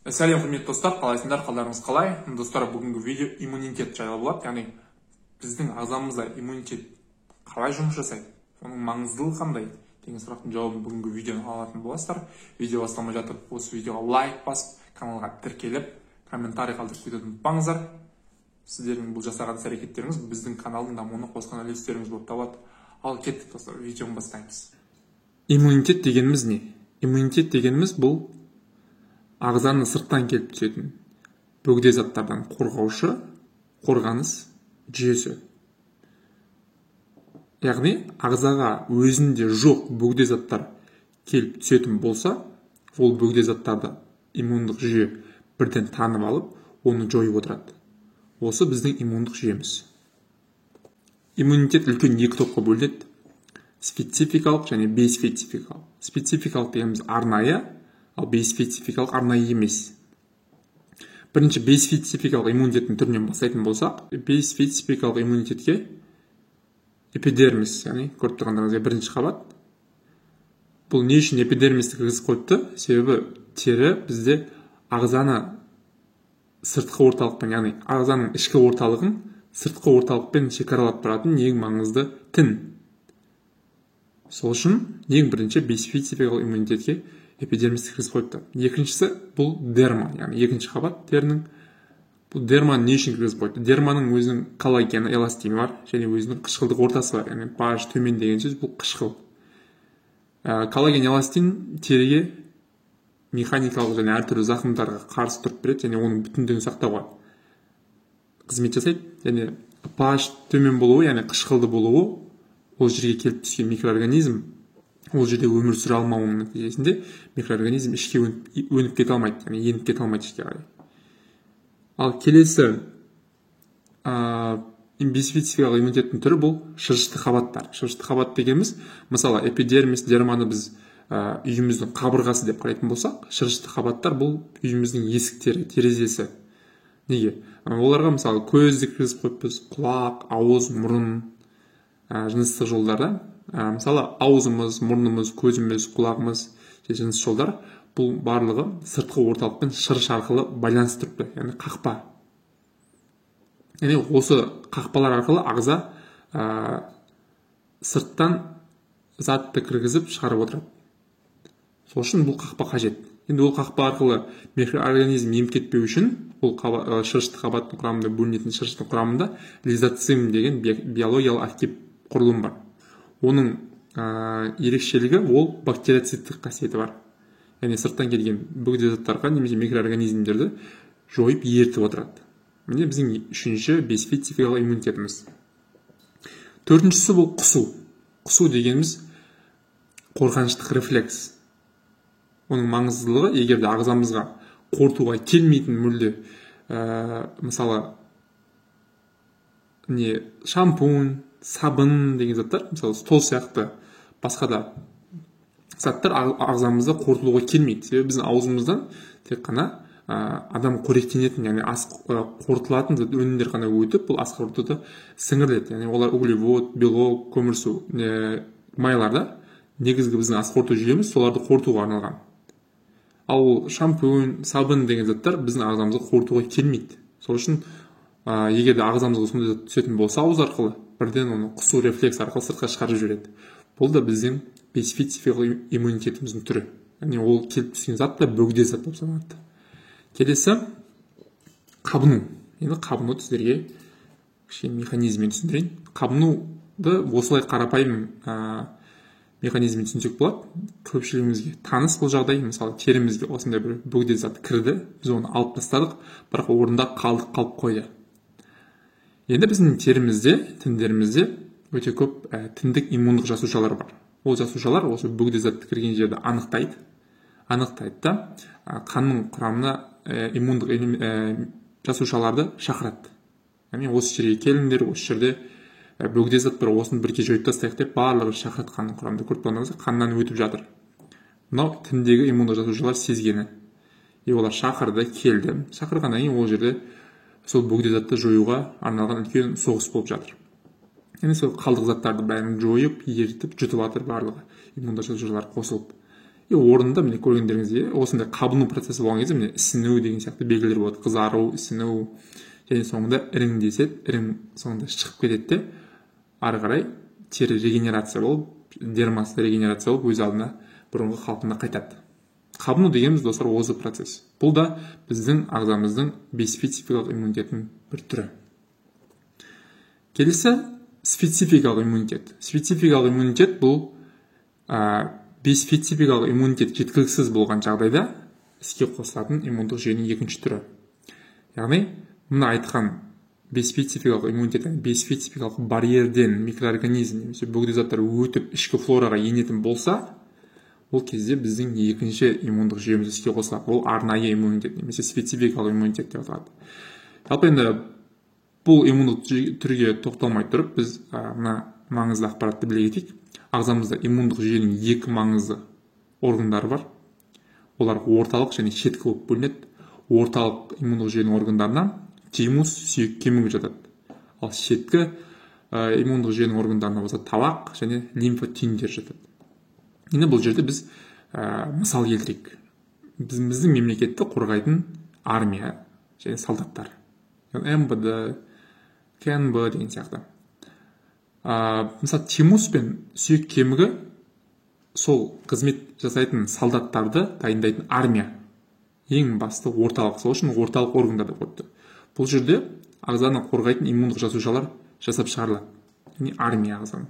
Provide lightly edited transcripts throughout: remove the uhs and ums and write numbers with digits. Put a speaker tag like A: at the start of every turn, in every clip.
A: Сәлем, құрметті достар, қалайсыңдар, қалдарыңыз қалай? Достар, бүгінгі видео иммунитет жайлы болады. Яғни біздің ағзамызда иммунитет қалай жұмыс жасайды, оның маңыздылығы қандай деген сұрақтың жауабын бүгінгі видеодан алатын боласыздар. Видео басталмай жатып, осы видеоға лайк басып, каналға тіркеліп, комментарий қалдырып кетуді ұмытпаңыздар. Сіздердің бұл жасаған іс әрекеттеріңіз біздің каналдың дамуына қосқан үлестеріңіз болып табылады. Ал кеттік, достар, видеоны бастаймыз. Иммунитет дегеніміз не? Иммунитет дегеніміз бұл ағзаны сырттан келіп түсетін бөгде заттардан қорғаушы қорғаныс жүйесі. Яғни ағзаға өзінде жоқ бөгде заттар келіп түсетін болса, ол бөгде заттарды иммундық жүйе бірден танып алып, оны жойып отырады. Осы біздің иммундық жүйеміз. Иммунитет үлкен екі топқа бөлінеді: спецификалық және бейспецификалық. Спецификалық дегеніміз арнайы, ал бейспецификалық арнайы емес. Бірінші бейспецификалық иммунитеттің түрінен бастайтын болсақ, бейспецификалық иммунитетке эпидермис, яғни көріп тұрғандарыңыздай бірінші қабат. Бұл не үшін эпидермисті кіргізіп қойыпты? Себебі тері бізде ағзаны сыртқы орталықпен, яғни ағзаның ішкі орталығын сыртқы орталықпен шекаралап тұратын ең маңызды тін. Сол үшін ең бірінші бейспецификалық иммунитетке эпидермисті кіргізіп қойыпты. Екіншісі бұл дерма, яғни екінші қабат терінің. Бұл дерманы не үшін кіргізіп қойыпты? Дерманың өзінің коллагені, эластині бар және өзінің қышқылдық ортасы бар, яғни pH төмен деген сөз бұл қышқыл. Коллаген, эластин теріге механикалық және әртүрлі зақымдарға қарсы тұрып береді және оның бүтіндігін сақтауға қызмет жасайды. Және pH төмен болуы, яғни қышқылды болуы, ол жерге келіп түскен микроорганизм ол жерде өмір сүре алмауының нәтижесінде микроорганизм ішке өніп кете алмайды, яғни еніп кете алмайды ішке қарай. Ал келесі бейспецификалық иммунитеттің түрі бұл шырышты қабаттар. Шырышты қабат дегеніміз, мысалы, эпидермис, дерманы біз үйіміздің қабырғасы деп қарайтын болсақ, шырышты қабаттар бұл үйіміздің есіктері, терезесі. Неге? Оларға мысалы көзді кіргізіп қойыппыз, құлақ, ауыз, мұрын, жыныстық жолдарда. Мысалы, аузымыз, мұрнымыз, көзіміз, құлағымыз және жыныс жолдар, бұл барлығы сыртқы орталықпен шырыш арқылы байланысып тұрыпты, яғни қақпа. Яғни осы қақпалар арқылы ағза сырттан затты кіргізіп шығарып отырады. Сол үшін бұл қақпа қажет. Енді ол қақпа арқылы микроорганизм еміп кетпеу үшін ол шырышты қабаттың құрамында бөлінетін шырыштың құрамында лизоцим деген биологиялық актив құрылым бар. Оның ерекшелігі ол бактериоциттік қасиеті бар. Яғни сырттан келген бөгде заттарға немесе микроорганизмдерді жойып ерітіп отырады. Міне біздің үшінші бейспецификалық иммунитетіміз. Төртіншісі бұл құсу. Құсу дегеніміз қорғаныштық рефлекс. Оның маңыздылығы, егер де ағзамызға қорытуға келмейтін мүлде, мысалы, не шампунь, сабын деген заттар, мысалы, стол сияқты басқа да заттар ағзамызда қорытылуға келмейді. Себебі біздің аузымыздан тек қана адам қоректенетін, яғни ас қорытылатын өнімдер ғана өтіп, бұл ас қорытуды сіңіріледі. Яғни олар углевод, белок, көмірсу, майлар да, негізгі біздің ас қорыту жүйеміз соларды қорытуға арналған. Ал шампунь, сабын деген заттар біздің ағзамызға қорытуға келмейді. Сол үшін егер де ағзамызға сондай зат түсетін болса, ауыз арқылы бірден оны құсу рефлекс арқылы сыртқа шығарып жібереді. Бұл да біздің бейспецификалық иммунитетіміздің түрі. Яғни ол келіп түскен зат та бөгде зат болып саналады. Келесі қабыну. Енді қабынуды сіздерге кішкене механизммен түсіндірейін. Қабынуды осылай қарапайым механизммен түсінсек болады. Көпшілігімізге таныс бұл жағдай. Мысалы, терімізге осындай бір бөгде зат кірді, біз оны алып тастадық, бірақ орнында қалдық қалып қойды. Енді біздің терімізде, тіндерімізде өте көп тіндік иммундық жасушалар бар. Ол жасушалар осы бөгде затты кірген жерді анықтайды. Анықтайды да, қанның құрамына иммундық жасушаларды шақырады. Яғни осы жерге келіңдер, осы жерде бөгде зат бар, осыны бірге жойып тастайық деп барлығы шақырады қанның құрамында. Көріп тұрғандарыңыздай қаннан өтіп жатыр. Мынау тіндегі иммундық жасушалар сезгені. И олар шақырды, келді. Шақырғаннан кейін ол жерде сол бөгде затты жоюға арналған үлкен соғыс болып жатыр. Яғни сол қалдық заттарды бәрін жойып, ерітіп, жұтып жатыр барлығы. Иммундық жасушалар қосылып. И орнында, міне, көргендеріңіздей, осындай қабыну процесі болған кезде, міне, ісіну деген сияқты белгілер болады: қызару, ісіну және соңында іріңдеседі. Ірің соңында шығып кетеді де, ары қарай тері регенерация болып, дермасы регенерация болып, өз алдына бұрынғы қалпына қайтады. Қабыну дегеніміз, достар, осы процесс. Бұл да біздің ағзамыздың бейспецификалық иммунитетінің бір түрі. Келесі – спецификалық иммунитет. Спецификалық иммунитет – бұл бейспецификалық иммунитет жеткіліксіз болған жағдайда іске қосылатын иммундық жүйенің екінші түрі. Яғни мына айтқан бейспецификалық иммунитет, бейспецификалық барьерден микроорганизм немесе бөгде заттар өтіп, ішкі флораға енетін болса, ол кезде біздің екінші иммундық жүйеміз іске қосылады. Ол арнайы иммунитет немесе спецификалық иммунитет деп аталады. Жалпы, енді бұл иммундық түрге тоқталмай тұрып, біз мына маңызды ақпаратты біле кетейік. Ағзамызда иммундық жүйенің екі маңызды органдары бар. Олар орталық және шеткі болып бөлінеді. Орталық иммундық жүйенің органдарына тимус, сүйек кемігі жатады. Ал шеткі иммундық жүйенің органдарына болса талақ және лимфа түйіндері жатады. Енді бұл жерде біз мысал келтірейік. Біздің мемлекетті қорғайтын армия және солдаттар, МВД, КНБ деген сияқты. Мысалы, тимус пен сүйек кемігі – сол қызмет жасайтын солдаттарды дайындайтын армия, ең басты орталық. Сол үшін орталық органдар деп қойыпты. Бұл жерде ағзаны қорғайтын иммундық жасушалар жасап шығарылады, яғни армия ағзаның.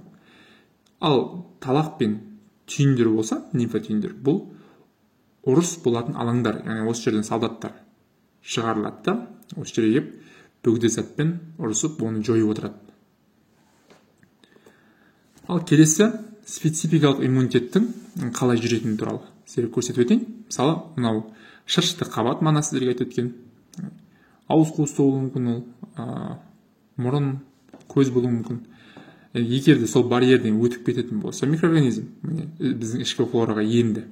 A: Ал талақ пен түйіндер болса, лимфа түйіндер, бұл ұрыс болатын алаңдар. Яғни осы жерден солдаттар шығарылады да, осы жерге келіп, бөгде затпен ұрысып, оны жойып отырады. Ал келесі спецификалық иммунитеттің қалай жүретіні туралы сіздерге көрсетіп өтейін. Мысалы, мынау шырышты қабат, мана сіздерге айтып өткен, ауыз қуысы болуы мүмкін, ол мұрын, көз болуы мүмкін. Егер де сол барьерден өтіп кететін болса микроорганизм, міне, біздің ішкі флораға енді.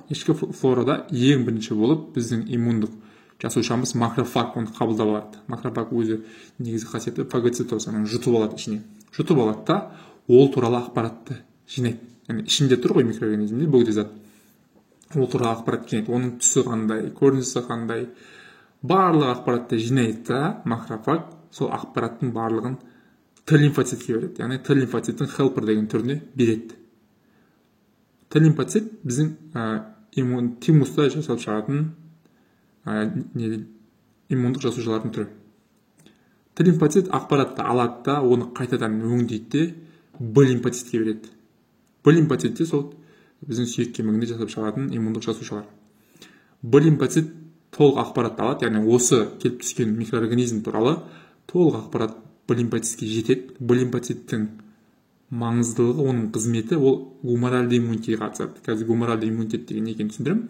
A: Ішкі флорада ең бірінші болып біздің иммундық жасушамыз макрофаг оны қабылдап алады. Макрофаг өзі негізгі қасиеті фагоцитоз, аны жұтып алады, ішіне жұтып алады да, ол туралы ақпаратты жинайды. Яғни ішінде тұр ғой микроорганизмде бөгде зат, ол туралы ақпарат жинайды: оның түсі қандай, көрінісі қандай, барлық ақпаратты жинайды да, макрофаг сол ақпараттың барлығын Т лимфоцитке береді, яғни Т лимфоциттің хелпер деген түріне береді. Т лимфоцит біздің тимуста жасалып шығатын иммундық жасушалардың түрі. Т лимфоцит ақпаратты алады да, оны қайтадан өңдейді де, Б лимфоцитке береді. Б лимфоцит те сол біздің сүйек кемігінде жасап шығаратын иммундық жасушалар. Б лимфоцит толық ақпаратты алады, яғни осы келіп түскен микроорганизм туралы толық ақпарат Б лимфоцитке жетеді. Б лимфоциттің маңыздылығы, оның қызметі – ол гуморальды иммунитетке қатысады. Қазір гуморальды иммунитет деген не екенін түсіндіремін.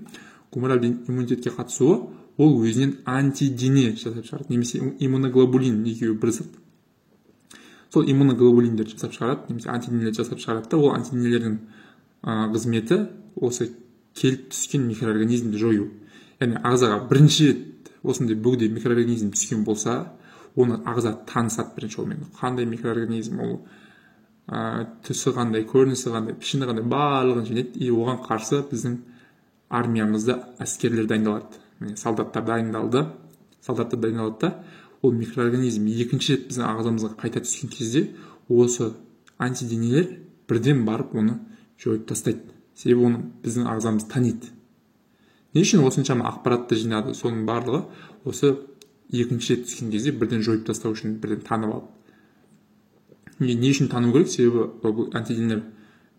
A: Гуморальды иммунитетке қатысуы – ол өзінен антидене жасап шығарады немесе иммуноглобулин, екеуі бір зат. Сол иммуноглобулиндерді жасап шығарады немесе антиденелерді жасап шығарады да, ол антиденелердің қызметі – осы келіп түскен микроорганизмді жою. Яғни ағзаға бірінші рет осындай бөгде микроорганизм түскен болса, оны ағза танысады бірінші онымен: қандай микроорганизм ол, түсі қандай, көрінісі қандай, пішіні қандай, барлығын жинайды. И оған қарсы біздің армиямызда әскерлер дайындалады. Міне, солдаттар дайындалды, солдаттар дайындалады да, ол микроорганизм екінші рет біздің ағзамызға қайта түскен кезде осы антиденелер бірден барып, оны жойып тастайды. Себебі оны біздің ағзамыз таниды. Не үшін осыншама ақпаратты жинады? Соның барлығы осы екінші рет түскен кезде бірден жойып тастау үшін, бірден танып алды. Не үшін тану керек? Себебі бұл антиденелер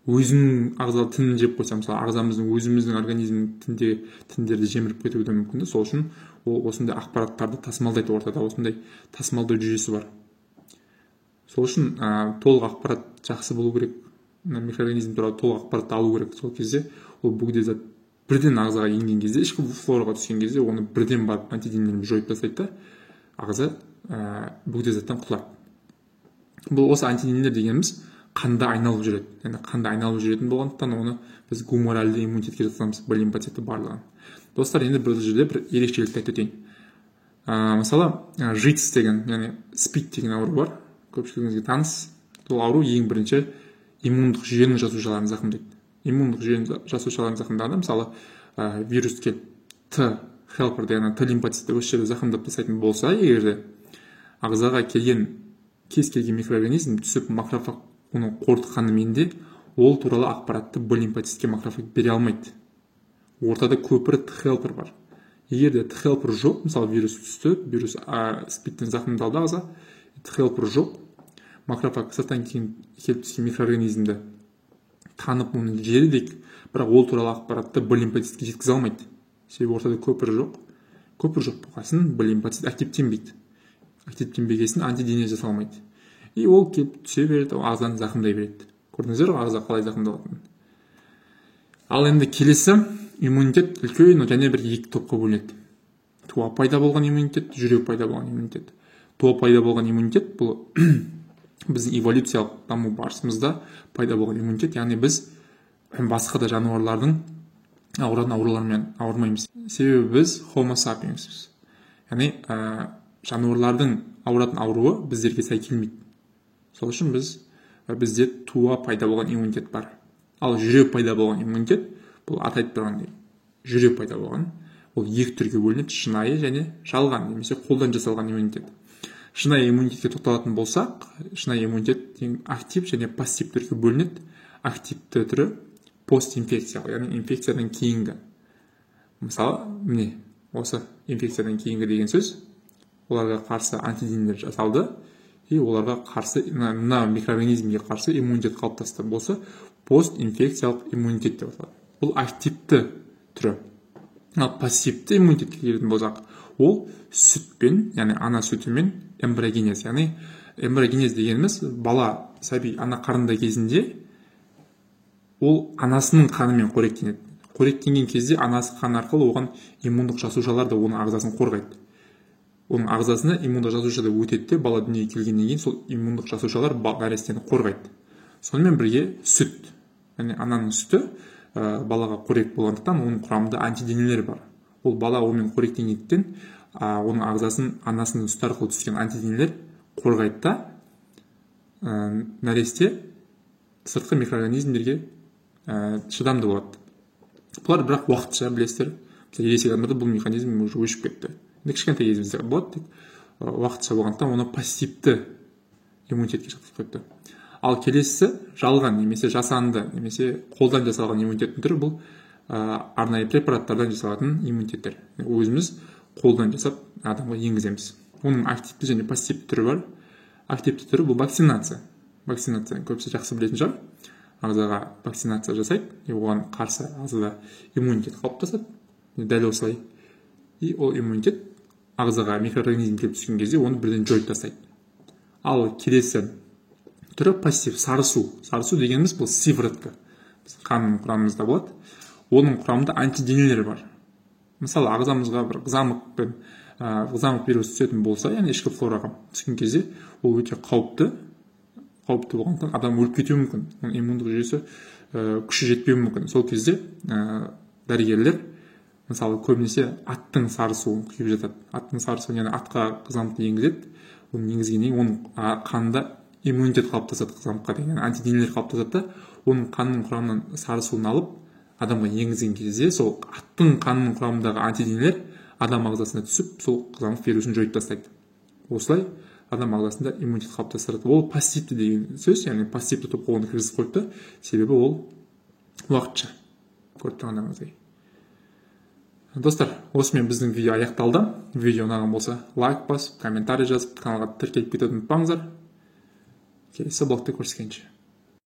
A: өзінің ағза тінін жеп қойса, мысалы, ағзамыздың, өзіміздің организмнің тіндерді жеміріп кетуі де мүмкін да. Сол үшін ол осындай ақпараттарды тасымалдайды, ортада осындай тасымалдау жүйесі бар. Сол үшін толық ақпарат жақсы болу керек, микроорганизм туралы толық ақпаратты алу керек. Сол кезде ол бөгде зат бірден ағзаға енген кезде, ішкі флораға түскен кезде, оны бірден барып антиденелермен жойып тастайды да, ағза бөгде заттан құтылады. Бұл осы антиденелер дегеніміз қанда айналып жүреді. Яғни қанда айналып жүретін болғандықтан, оны біз гуморальды иммунитетке жатқызамыз, Б лимфоциті барлығын. Достар, енді бұл жерде бір ерекшелікті айтып өтейін. Мысалы, ЖИТС деген, яғни СПИД деген ауру бар, көпшілігіңізге таныс. Бұл ауру ең бірінші иммундық жүйенің жасушаларын зақымдайды. Иммундық жүйенің жасушаларын зақымдағанда, мысалы, вирус келіп Т хелпер деген Т лимфоцитті осы жерде зақымдап тастайтын болса, егер де ағзаға келген кез келген микроорганизм түсіп, макрофаг оны қорытқанымен де, ол туралы ақпаратты Б лимфоцитке макрофаг бере алмайды. Ортада көпір Т хелпер бар. Егер де Т хелпер жоқ, мысалы, вирус түсті, вирус СПИДтен зақымдалды ағза, Т хелпер жоқ, макрофаг сырттан кейін келіп түскен микроорганизмді танып, оны жеді дейік, бірақ ол туралы ақпаратты Б лимфоцитке жеткізе алмайды, себебі ортада көпір жоқ. Көпір жоқ болғасын, Б лимфоцит активтенбейді, активтенбеген соң антидене жасалмайды, и ол келіп түсе береді, ағзаны зақымдай береді. Көрдіңіздер ғой ағза қалай зақымдалатынын. Ал енді келесі иммунитет үлкен және бір екі топқа бөлінеді: туа пайда болған иммунитет, жүре пайда болған иммунитет. Туа пайда болған иммунитет — бұл біздің эволюциялық даму барысымызда пайда болған иммунитет, яғни біз басқа да жануарлардың ауыратын аурулармен ауырмаймыз, себебі біз хомо сапиенспіз, яғни жануарлардың ауыратын ауруы біздерге сай келмейді. Сол үшін бізде туа пайда болған иммунитет бар. Ал жүре пайда болған иммунитет, бұл аты айтып тұрғандай, жүре пайда болған. Ол екі түрге бөлінеді: шынайы және жалған немесе қолдан жасалған иммунитет. Шынайы иммунитетке тоқталатын болсақ, шынайы иммунитет актив және пассив түрге бөлінеді. Активті түрі постинфекциялық, яғни инфекциядан кейінгі. Мысалы, міне, осы инфекциядан кейінгі деген сөз — оларға қарсы антиденелер жасалды и оларға қарсы, мына микроорганизмге қарсы иммунитет қалыптасты. Осы постинфекциялық иммунитет деп аталады. Бұл активті түрі. Ал пассивті иммунитетке келетін болсақ, ол сүтпен, яғни ана сүтімен эмбриогенез. Яғни эмбриогенез дегеніміз — бала, сәби ана қарнында кезінде ол анасының қанымен қоректенеді. Қоректенген кезде анасы қаны арқылы оған иммундық жасушалар да оның ағзасын қорғайды. Оның ағзасына иммундық жасуша да өтеді де, бала дүниеге келгеннен кейін сол иммундық жасушалар нәрестені қорғайды. Сонымен бірге сүт, яғни ананың сүті балаға қорек болғандықтан, оның құрамында антиденелер бар. Ол бала онымен қоректенгендіктен, оның ағзасын анасының сүті арқылы түскен антиденелер қорғайды да, нәресте сыртқы микроорганизмдерге шыдамды болады. Бұлар бірақ уақытша, білесіздер. Мысалы, ересек адамдарда бұл механизм уже өшіп кетті, енді кішкентай кезімізде болады, тек уақытша болғандықтан, оны пассивті иммунитетке жатқызып қойыпты. Ал келесісі жалған немесе жасанды немесе қолдан жасалған иммунитеттің түрі. Бұл арнайы препараттардан жасалатын иммунитеттер, өзіміз қолдан жасап адамға енгіземіз. Оның активті және пассивті түрі бар. Активті түрі — бұл вакцинация. Вакцинацияны көбісі жақсы білетін шығар. Ағзаға вакцинация жасайды и оған қарсы ағзада иммунитет қалыптасады дәл осылай. И ол иммунитет ағзаға микроорганизм келіп түскен кезде оны бірден жойып тастайды. Ал келесі түрі — пассив, сары су. Сары су дегеніміз — бұл сыворотка, біздің қанның құрамымызда болады. Оның құрамында антиденелер бар. Мысалы, ағзамызға бір қызамықпен қызамық вирус түсетін болса, яғни ішкі флораға түскен кезде, ол өте қауіпті. Қауіпті болғандықтан, адам өліп кетуі мүмкін, оның иммундық жүйесі күші жетпеуі мүмкін. Сол кезде дәрігерлер, мысалы, көбінесе аттың сары суын құйып жатады. Аттың сары суын, яғни атқа қызамықты енгізеді. Оны енгізгеннен кейін оның қанында иммунитет қалыптасады қызамыққа деген, антиденелер қалыптасады да, оның қанының құрамынан сары суын алып адамға енгізген кезде, сол аттың қанының құрамындағы антиденелер адам ағзасына түсіп, сол қызамық вирусын жойып тастайды. Осылай адам ағзасында иммунитет қалыптастырады. Ол пассивті деген сөз, яғни пассивті топқа оны кіргізіп қойыпты, себебі ол уақытша, көріп тұрғандарыңыздай. Достар, осымен біздің видео аяқталды. Видео ұнаған болса, лайк басып, комментарий жазып, каналға тіркеліп кетуді ұмытпаңыздар. Келесі блогта көріскенше.